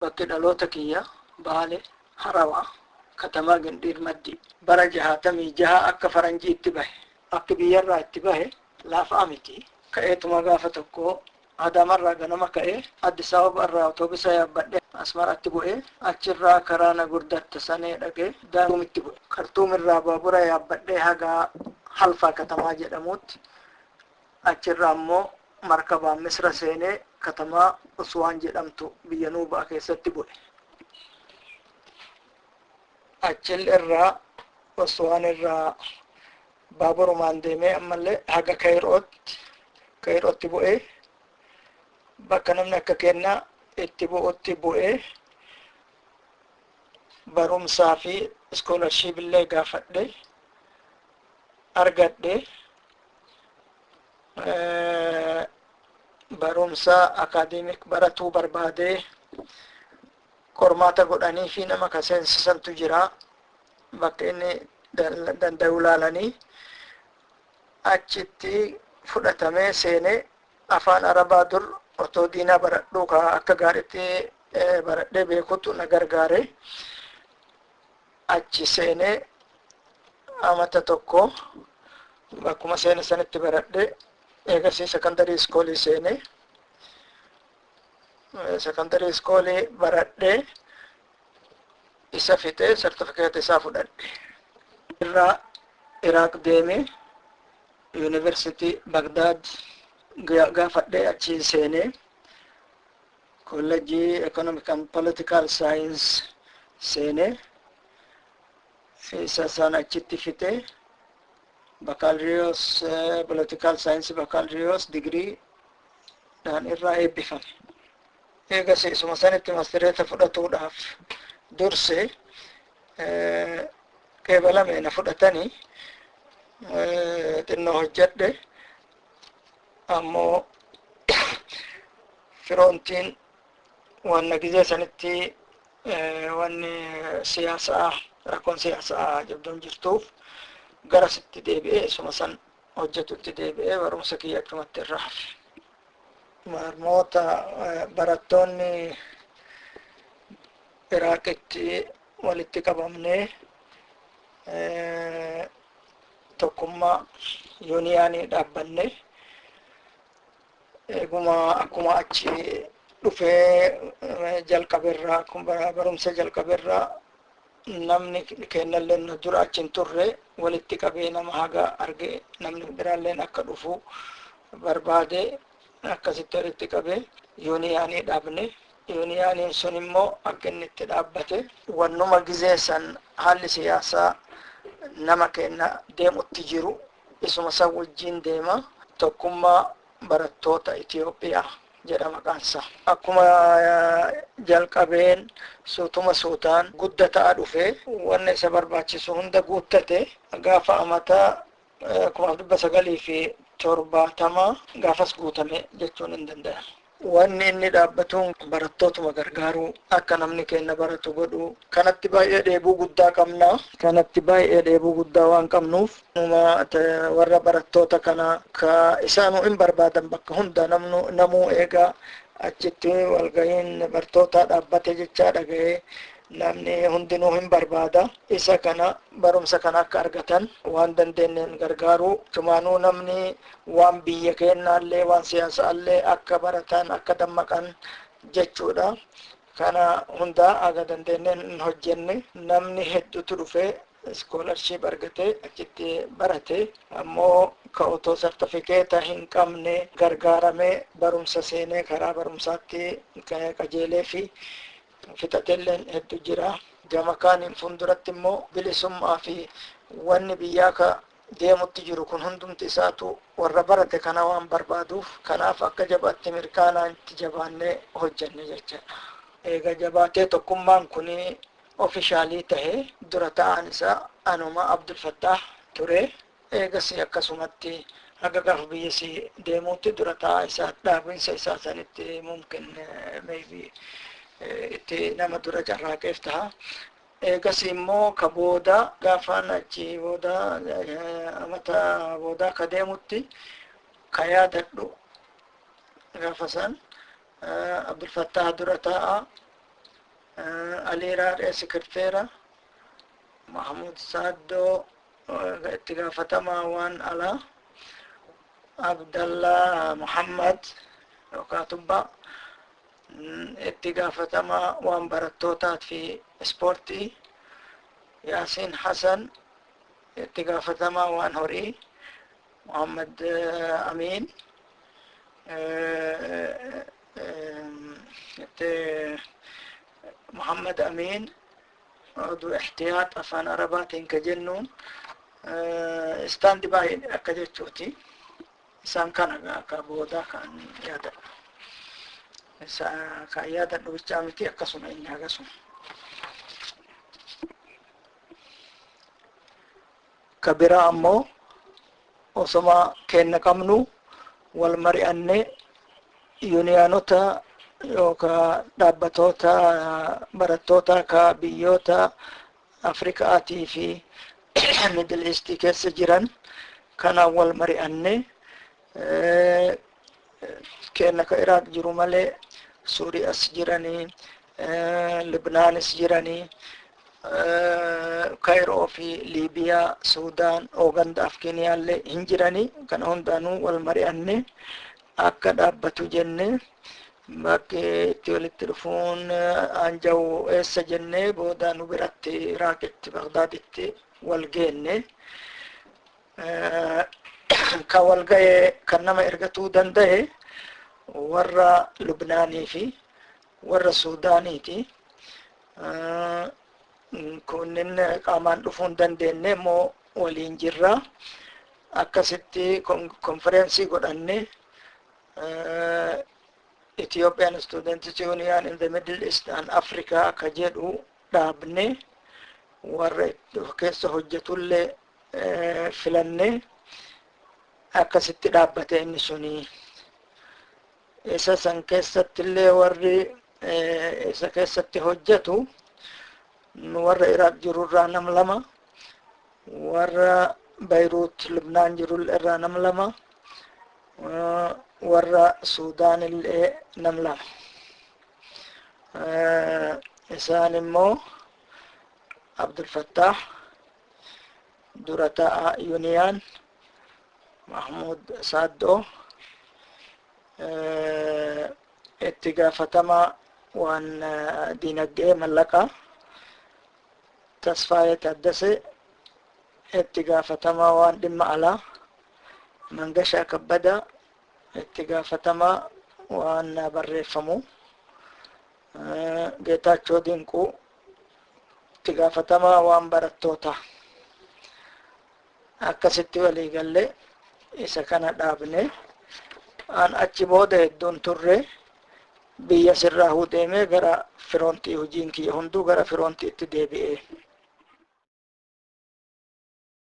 Bakki dhaloota kiyya Baale, Harawaa, katamaa Gindhiir Maddi. Bara 66 akka faranjii itti bahe. Akki biyyarraa itti bahe laafaa miti. Ka'eetuma gaafa tokko Adaamarraa ganama ka'ee, Addis Ababa irraa otoobisa yaabbadhe, Asmaraatti bu'ee, achirraa karaa Nagurdatta Sanee dhaqee Daarumitti bu'e. Kartuum irraa baabura yaabbadhee haga Halfaa katamaa jedhamuutti, achirraa immoo markabaan Misra seenee katamaa Uswaan jedhamtu biyya Nuubaa keessatti bu'e. Achil irraa, Uswaan irraa, baaburumaan deemee ammallee haga Kayrootti bu'ee, bakka namni akka kennaa itti bu'utti bu'ee, barumsaa fi scholarship illee gaafadhe, argadhe. Barumsa academic baratuu barbaadee qormaata godhanii fi nama ka seensisantu jira, bakka inni danda'u laalanii achitti fudhatamee seenee. Afaan Arabaa dur otoo diinaa baradhuu ka akka gaariitti baradhee beekutu na gargaare. Achi seenee amata tokko bakkuma seene sanitti baradhe. Eegasii secondary schoolii seenee, secondary schoolii baradhee, isa fixee sartifikeeta isaa fudhadhe. Irraa Iraaq deemee Yuunivarsiitii Bagdaad gaafadhee achi seenee, kollejjii Economic and Political Science seenee, isa san achitti fixee, bakaalriyoos political science bakaalriyoos digirii dhaan irraa eebbifame. Eegas isuma sanitti mastireeta fudhatuudhaaf durse qeebalame, na fudhatanii xinnoo hojjedhe. Ammoo firoontiin wanna gizee sanitti wanni siyaasaa, rakkoon siyaasaa jabduun jirtuuf, gara sitti deebi'ee isuma san hojjetutti deebi'ee barumsa kiyya achumatti irraa hafe. Barnoota barattoonni Iraaqitti walitti qabamnee tokkummaa yuuniyaanii dhaabbanne. Eeguma akkuma achi dhufee jalqaberraa, barumsa jalqaberraa, namni kennallee nu dura achi hin turre walitti qabee nama haga arge, namni biraalleen akka dhufu barbaade, akkasitti walitti qabee yuuniyaanii dhaabne. Yuuniyaaniin sun immoo akka inni itti dhaabbate, wannuma gizee san haalli siyaasaa nama kenna deemutti jiru isuma san wajjiin deema. Tokkummaa Barattoota Itiyoophiyaa jedha maqaansa. Akkuma jalqabeen suutuma suutaan guddataa dhufe, wanna isa barbaachisu hunda guuttate, gaafa amata 1970 gaafas guutame jechuun hin danda'amu. Wanni inni dhaabbatuun barattootuma gargaaruu, akka namni keenya baratu godhu. Kanatti baay'ee dheebuu guddaa qabna. Kanatti baay'ee dheebuu guddaa waan qabnuuf, warra barattoota kana ka isaanuu hin barbaadan bakka hunda namuu eegaa achitti walgahiin bartoota dhaabbate jechaa dhaga'ee, namni hundinuu hin barbaada. Isa kana, barumsa kana akka argatan waan dandeenyeen gargaaruu, cumaanuu namni waan biyya kennaallee waan siyaasaallee akka baratan, akka dammaqan jechuudha. Kana hundaa aga dandeenyeen hin hojjenne. Namni hedduutu dhufee scholarship argate, achitti barate. Ammoo ka otoo sartifikeeta hin qabne gargaaramee barumsa seenee, karaa barumsaatti qajeelee fi fixatelleen hedduu jira. Gama kaaniin fuulduratti immoo bilisummaa fi wanni biyyaa ka deemutti jiru kun hundumti isaatu warra barate kana waan barbaaduuf, kanaaf akka jabaatti mirkaanaan itti jabaannee hojjenne jechaadha. Eega jabaatee tokkummaan kun officialii tahe, dura ta'an isaa anuma Abdul Fattah ture. Eegas akkasumatti haga gaafa biyyasii deemuutti dura ta'a isaa dhaabinsa isaa sanitti mumkin maybe itti nama dura carraaqeef taha. Eegas immoo ka booda, gaafaan achi booda, amata booda ka deemutti ka yaadadhu, gaafa san Abdul Fattah dura ta'a. Alii Raadhee sekirteera, Mahmud Saaddoo itti gaafatamaa waan alaa, Abdallaa Muhammad yookaan Tubbaa itti gaafatamaa waan barattootaa fi ispoortii, Yaasiin Hasan itti gaafatamaa waan horii, Muhammad Amiin itti Muhammad Amiin oduu ihtiyaat afaan Arabaatiin ka jennuun stand by akka jechuuti. Isaan kana akka booda kan yaadadhu. Isa kan yaadadhu bichaa miti, akkasuma inni hagasuma. Ka biraa ammoo osoma kenna qabnu wal mari'annee yuuniyaanota yookaan dhaabbatoota barattoota ka biyyoota Afrikaatii fi Middle East keessa jiran kanaan wal mari'annee, kenna ka Iraaq jiru malee Suuriyaas jiranii, Libnaanis jiranii, Kairoo fi Liibiyaa, Suudaan, Ugandaa fi Keeniyaallee hin jiranii, kana hundaanuu wal mari'annee akka dhaabbatu jennee, bakki itti walitti dhufuun anjawu eessa jennee, booda nu biratti Iraaqitti, Bagdaaditti wal geenne. Kan wal ga'e, kan nama ergatuu danda'e, warra Lubnaanii fi warra Suudaaniiti. Kunnin qaamaan dhufuu hin dandeenye immoo waliin jirra. Akkasitti konfereensii godhanne, Ethiopian Students Union in the Middle East and Africa ka jedhu dhaabne, warra keessa hojjetullee filanne, akkasitti dhaabbate inni suni. Isa san keessattillee warri isa keessatti hojjetu warra Iraaq jirurraa nam 2, warra Bayruut Lubnaan jiru irraa nam 2, warra Suudaan illee nam 2. Isaan immoo Abdulfattah dura ta'a Yuniyaan, Mahmud Saaddoo itti gaafatamaa waan dinagdee mallaqaa, Tasfaayee Taaddasee itti gaafatamaa waan dhimma alaa, Mangashaa Kabbadaa itti gaafatamaa waan barreeffamu, Geetaachoo Dinquu itti gaafatamaa waan barattootaa. Akkasitti walii gallee isa kana dhaabne. An achi booda hedduun turre, biyya sirraa deemee gara firoontii, hojiin kiyya hunduu gara firoontiitti deebi'e.